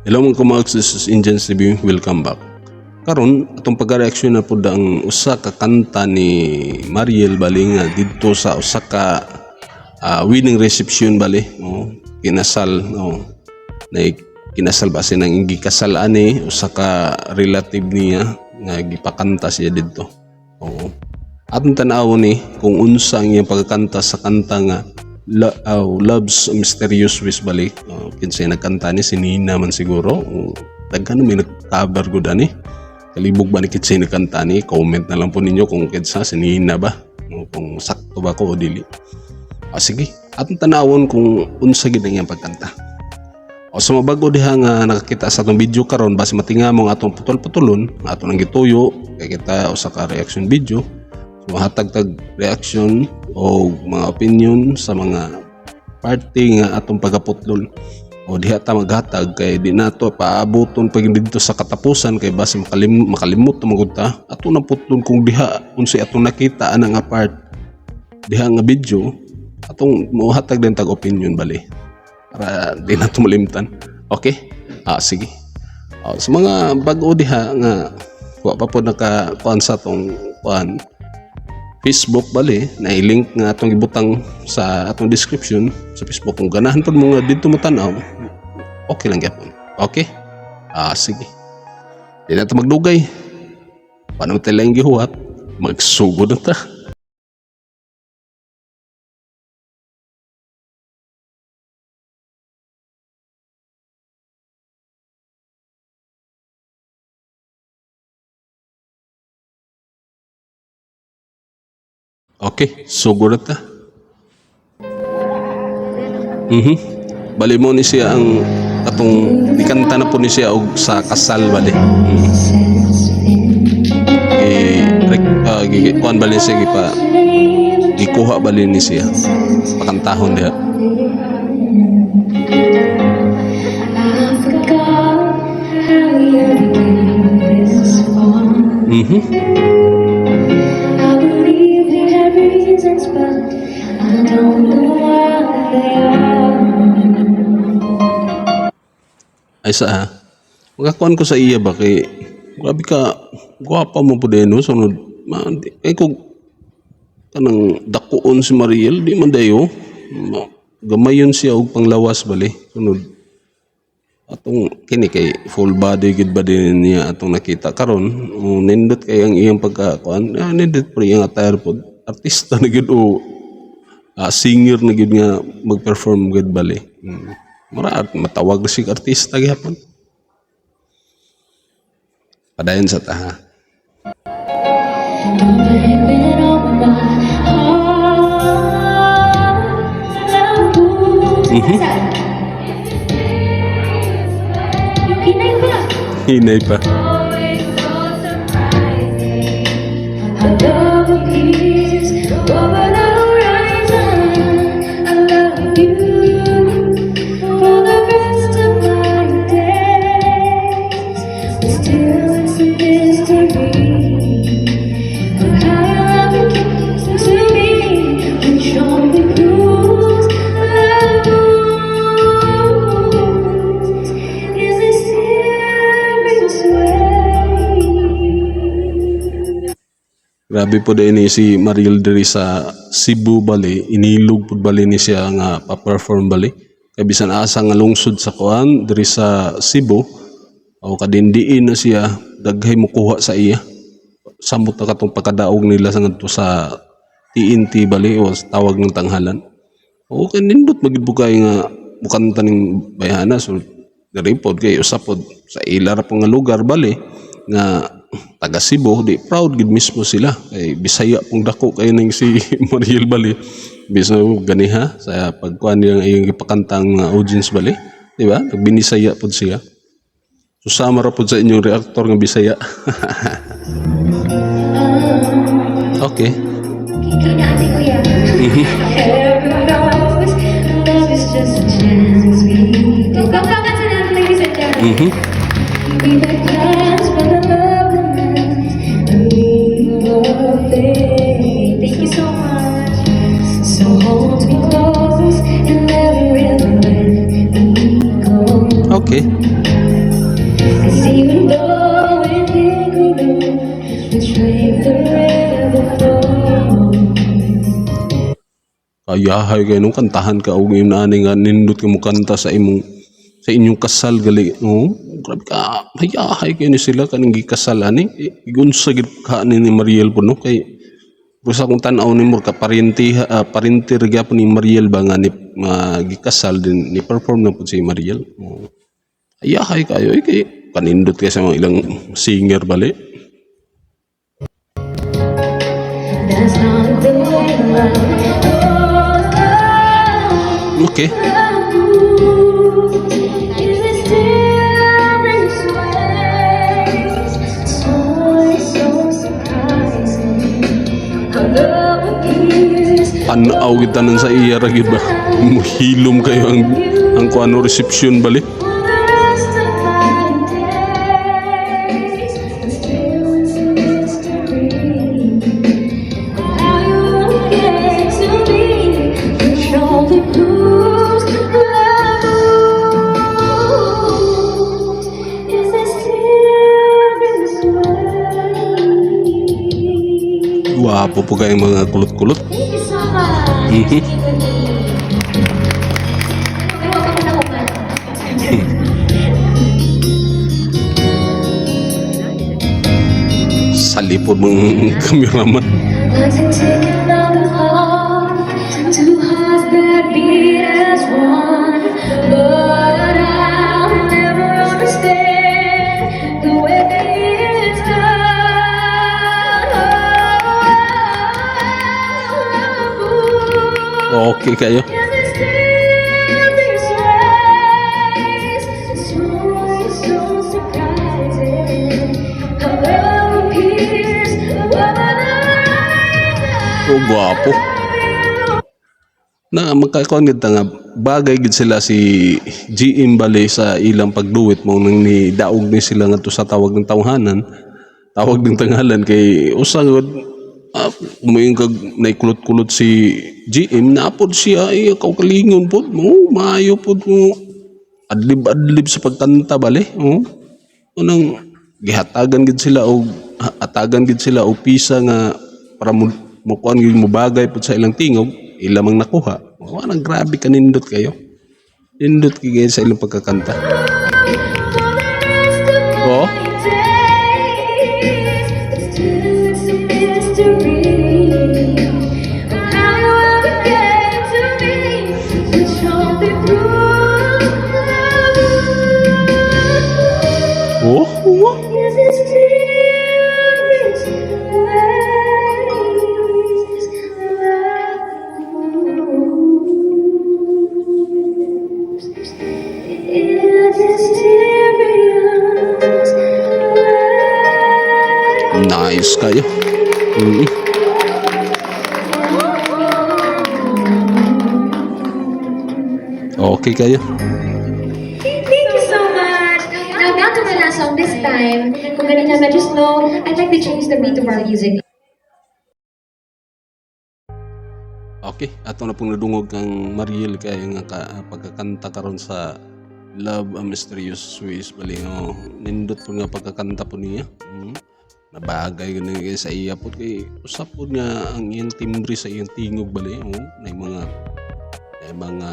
Hello mga kumags, this is Indians TV. Welcome back. Karon atong pag-reaction na pud ang usa ka kanta ni Mariel bali nga didto sa usa ka wedding reception bali, oh, kinasal, oh, na kinasal ba siya nang gikasal ani usa ka relative niya nga gipakanta siya didto. Oo. Atong tan-awon ni kung unsa ang iyang pagkanta sa kanta nga oh, Love's Mysterious Wish bali. Oh, kinsay nagkanta ni, si Nina man siguro. Oh, daghan may nag-cover gud ani. Kalibog ba ni kinsay nagkanta ni? Comment na lang po ninyo kung kinsa, si Nina ba? O, kung sakto ba ko o dili. Ah, sige, atong tanawon kung unsa gid ang iyang pagkanta. O sa mga bago diha nga nakakita sa atong video karon, basi matinga mo ang atong putol-putulon, ato nang gituyo kay kita usa ka reaction video. So, mahatag tag reaction o mga opinion sa mga party nga atong pagaputlon. O diha ta maghatag kay di nato paaboton pag didto sa katapusan kay basi makalimot na magud ta. Ato nang putlon kung diha unsay atong nakita ana nga part diha nga video, atong mohatag din tag opinion bali para di na malimtan. Okay? Ah, sige. Ah, sa mga bag-o diha nga wa pa po naka kuan sa atong kuan Facebook bali, na i-link nga atong ibutang sa atong description sa Facebook, kung ganahan pod mo nga didto mo tan-aw, okay lang gyapon. Okay? Ah, sige. Di na ta magdugay. Paano tayo lang gihuwat? Magsugod na ta. Okay, sugod na ta. Bali mo ni siya ang atong ikanta na po ni siya og sa kasal bali. Kuan bali siya gipa gikuha bali ni siya. Pakantahon diha. I forgot how we ever came this far. I believe we had reasons, but I don't know what they are. Ay sa ha. Makakuan ko sa iya ba kay grabe ka gwapa mo po din, no, sunod ma, di, kay kung kanang dakuon si Mariel di man dayo gamayon siya og panglawas bali, sunod atong kini kay full body gid ba din niya atong nakita karon. Oh, nindot kay ang iyang pagkakuan, nindot pre iyang attire pod, artista na gid o singer na gid nga mag-perform gid bali. Mura at matawag na siya artista gihapon. Padayon sa taha. Don't blame it on my heart. Yung hinay pa. Hinay pa. How love appears over the horizon. I love you for the rest of my days. But still, it's a mystery of how your love came to me, which only proves love moves in mysterious way. Grabe po din ni si Mariel diri sa Cebu bali, inilog pud bali ni siya nga pa-perform bali. Kay bisan asa nga lungsod sa kuan diri sa Cebu o kadindiin na siya, daghay mokuha sa iya. Samot na katong pagkadaog nila sa ngadto sa TNT bali o sa tawag ng tanghalan. O kay nindot magid po kay nga mukanta ning bayhana, so diri pod kay usa pod sa ila ra po nga lugar bali nga taga Cebu, di proud gid mismo sila kay Bisaya pong dako kay ning si Mariel bali, bisan ganiha sa pagkuan niyang iyang gipakantang audience bali, di ba? Nagbinisaya pod siya. So sama ra pod sa inyong reactor nga Bisaya. Okay. Ikaw na ate kuya. Everyone knows love is just a chance we take. Palakpakan sa natin, ladies and gentlemen. We make plans for the love demands a leap of faith. Thank you so much. So hold me close and never really let me go. Okay. 'Cause even though we think we know which way the river flows. Kayahay kay nung kantahan ka og imong ani nga nindot ka mo kanta sa imong sa inyong kasal gali. Oh, grabe ka. Hayahay kay ni sila kaning gikasal ani. Igunsa gid ka ni Mariel po, no, kay pero sa akong tan-aw ni mo ka parente parente ra gyapon ni Mariel ba nga ni gikasal din ni perform na pud si Mariel. Oh. Hayahay kayo eh, kay kanindot kay sa mga ilang singer bali. That's not the way love goes. In mysterious ways, it's always so surprising how love appears. Tan-aw gid tanan sa iya ra gid ba. Muhilom kayo ang kuano reception bali. For the rest of my days, and still it's a mystery how you get to me, which only proves love moves in mysterious ways. Gwapo po kayong mga kulot-kulot. Thank you so much. Pero wag ako nakuman. Sa lipod mong cameraman. Like to take another heart, two hearts that beat as one. But I'll never understand the way it's done. Okay kayo. In mysterious ways, it's always so surprising how love appears over the Oh, gwapo. Na magkakuan gid ta nga bagay gid sila si GM bali sa ilang pagduet mo nang ni daog ni sila ngadto sa Tawag ng Tawhanan, Tawag ng Tanghalan, kay usa gud umuing kag naikulot-kulot si GM napod siya ay kaugalingon pod mo maayo pod mo adlib-adlib sa pagkanta bali, oh. Unang gihatagan gid sila og atagan gid sila og pisa nga para mo mukuan gid mo bagay pud sa ilang tingog ila mang nakuha. Wa nang grabe kanindot kayo, nindot kay sa ilang pagkakanta, oh. Days, it's just a mystery how you ever get to me, which only proves love Oh. is mysterious ways. Love moves in mysterious ways. Nice kayo. Okay kayo. Thank you so much. Now, down to my last song this time. Kung ganun medyo slow, I'd like to change the beat of our music. Okay, ato na pong nadungog kang Mariel kay nga ka, pagkakanta karon sa Love a Mysterious Ways bali, oh, nindot po nga pagkakanta po niya. Nabagay gani kay sa iya po kay usap po nga ang iyang timbre sa iyang tingog bali, oh, na mga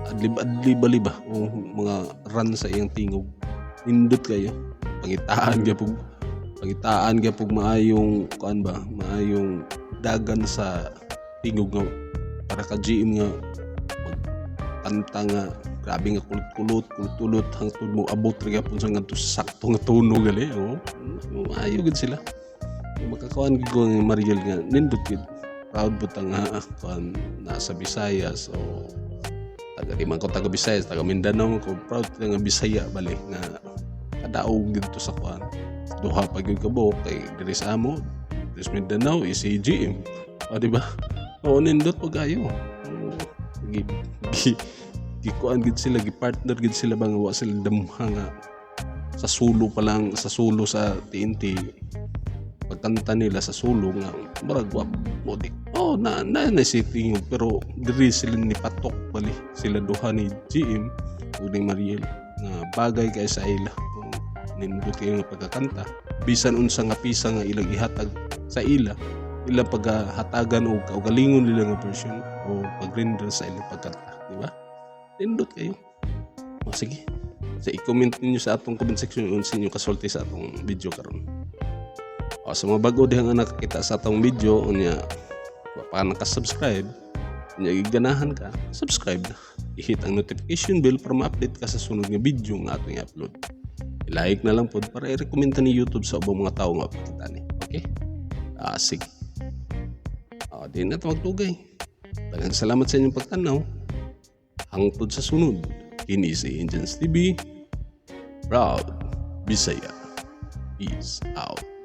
adlib-adlib bali ba o mga run sa iyang tingog, nindot kayo. Pangitaan gyapon maayong kuan ba, maayong dagan sa tingog nga para ka GM nga magkanta nga grabe nga kulot-kulot kulot-kulot hangtod mo abot ra gyapon sa ngadto sa sakto nga tono gali, oh. Maayo gid sila. Makakuan gid ko nga Mariel nga nindot gid. Proud pud ta nga kuan nasa Visayas o taga di man ko taga Visayas, taga Mindanao man ko, proud ta nga Bisaya bali nga kadaog didto sa kuan. Duha pa gyud ka buok kay diri sa amo diri sa Mindanao is si GM o, di ba? Oo, nindot po kayo. Oo, gi gikuan gid sila, gi-partner gid sila ba nga wa sila damha nga sa solo pa lang, sa solo sa TNT, pagkanta nila sa solo nga murag wa mo di, oh, na na na si tingog, pero diri sila ni patok bali sila duha ni GM ug ni Mariel nga bagay kay sa ila. Nindot kayo nga pagkakanta. Bisan unsa nga pisa nga ilang ihatag sa ila, ilang paghatagan og kaugalingon nila nga version o pag-render sa ilang pagkanta, di ba? Nindot kayo. O sige. Sa i-comment ninyo sa atong comment section unsa inyo kasulti sa atong video karon. O sa mga bago diha nga nakakita sa atong video unya wa pa naka-subscribe, unya giganahan ka, subscribe na. I-hit ang notification bell para ma-update ka sa sunod nga video nga atong i-upload. I-like na lang pod para i-recommend ni YouTube sa ubang mga tao nga pakita ni. Okay? Ah, sige. Ah, di na ito magdugay. Daghang salamat sa inyong pagtanaw. Hangtod sa sunod. Kini si Indians TV. Proud Bisaya. Peace out.